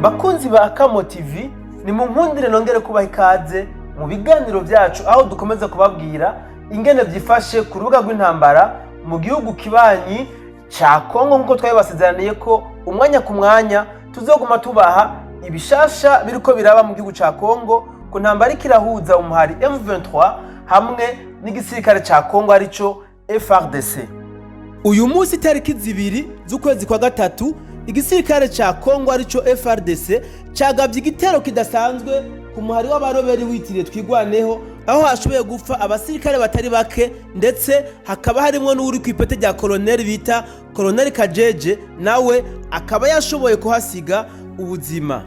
Bakunzi ba Akamo TV, ni mu nkundire nongere kubaha ikaze mu biganiro byacu, aho dukomeza kubabwira ingene byifashe ku rubuga rw'intambara mu gihugu kibanyi ca Kongo, nk'uko twabibasezeraniye ko umwanya ku mwanya tuzoguma tubaha ibishasha biriko biraba mu gihugu ca Kongo ku ntambara iriko irahuza umuhari M23 hamwe n'igisirikare ca Kongo, arico FARDC. Uyu munsi itariki 2 z'ukwezi kwa gatatu, igisirikare ca Kongo, arico FARDC, cagabye igitero kidasanzwe ku muhari w'abaroberi witiriye Twigwaneho, aho hashoboye gupfa abasirikare batari bake, ndetse hakaba harimwo n'uri ku ipete rya koloneli bita Koloneli Kajeje, nawe akaba yashoboye kuhasiga ubuzima.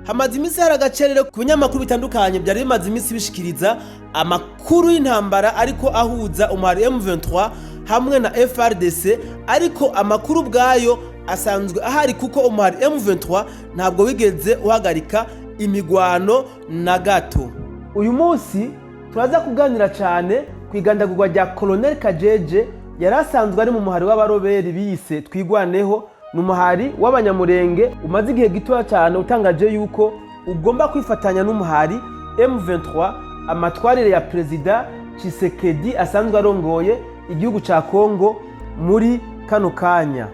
Hamaze iminsi hari agacerere ku binyamakuru bitandukanye byari bimaze iminsi bishikiriza amakuru y'intambara ariko ahuza umuhari M23 hamwe na FARDC, ariko amakuru ubwayo asanzwe ahari, kuko umuhari M23 ntabwo wigeze uhagarika imigwano na gato. Uyu munsi turaza kuganira cyane ku igandagurwa rya Colonel Kajeje, yari asanzwe ari mu muhari w'abaroberi bise Twigwaneho. Ni umuhari w'Abanyamurenge umaze igihe gitoya cyane utangaje yuko ugomba kwifatanya n'umuhari M23, amatwarire ya Perezida Tshisekedi asanzwe arongoye igihugu ca Kongo muri kano kanya.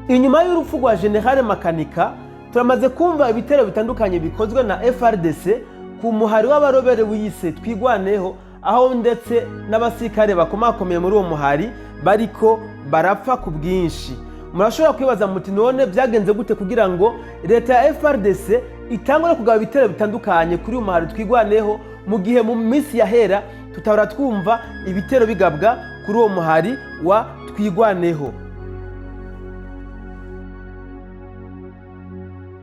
Inyuma y'urupfu rwa General Makanika, turamaze kumva ibitero bitandukanye bikozwe na FARDC ku muhari w'abarobere wiyise Twigwaneho, aho ndetse n'abasirikare bakomakomeye muri uwo muhari bariko barapfa ku bwinshi. Murashobora kwibaza muti: "None byagenze gute kugira ngo leta ya FARDC itangure kugaba ibitero bitandukanye kuri uyu muhari Twigwaneho, mu gihe mu minsi yahera tutahora twumva ibitero bigabwa kuri uwo muhari wa Twigwaneho?"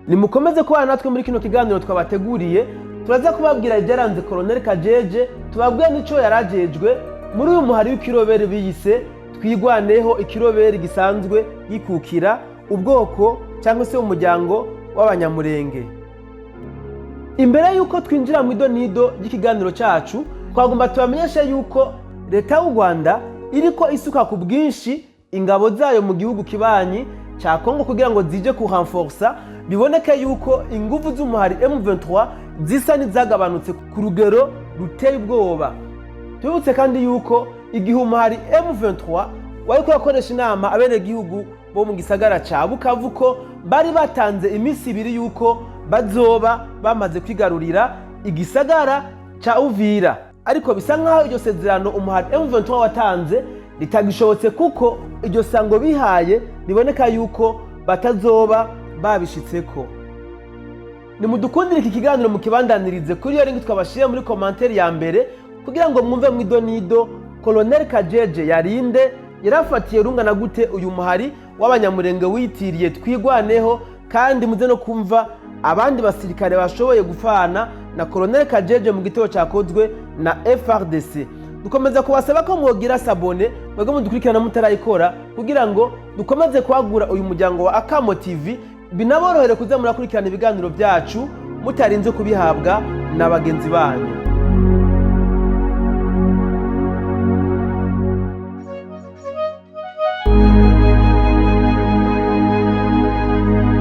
Nimukomeze kubana natwe muri kino kiganiro twabateguriye. Turaza kubabwira ibyaranze Colonel Kajeje, tubabwire n'ico yarajejwe muri uyu muhari w'ikirobere biyise Twigwaneho, ikirobere gisanzwe gikukira ubwoko cyangwa se umuryango w'Abanyamurenge. Imbere y'uko twinjira mu idonido ry'ikiganiro cyacu, twagomba tubamenyeshe yuko leta y'u Rwanda iriko isuka ku bwinshi ingabo zayo mu gihugu kibanyi cya Kongo kugira ngo zije kuhanforsa, biboneke yuko inguvu z'umuhari M23 zisa n'izagabanutse ku rugero ruteye ubwoba. Tubibutse kandi yuko igihe umuhari M23 wari urakoresha inama abenegihugu bo mu gisagara ca Bukavu, ko bari batanze iminsi 2 yuko bazoba bamaze kwigarurira igisagara ca Uvira, ariko bisa nkaho iryo sezerano umuhari M23 watanze ritagishobotse, kuko iryo sango bihaye biboneka yuko batazoba babishitseko. Nimudukundire iki kiganiro mukibandanirize kuri iyo link twabashiye muri commentaire ya mbere, kugira ngo mwumve mu idonido Colonel Kajeje yarinde, yarafatiye rungana gute uyu muhari w'Abanyamurenge witiriye Twigwaneho, kandi muze no kumva abandi basirikare bashoboye gufana na Colonel Kajeje mu gitero cyakozwe na FARDC. Dukomeza kubasaba ko mwogira s'abonner, mwebwe mudukurikirana mutarayikora, kugira ngo dukomeze kwagura uyu muryango wa Akamo TV, binaborohere kuza murakurikirana ibiganiro byacu mutarinze kubihabwa na bagenzi banyu.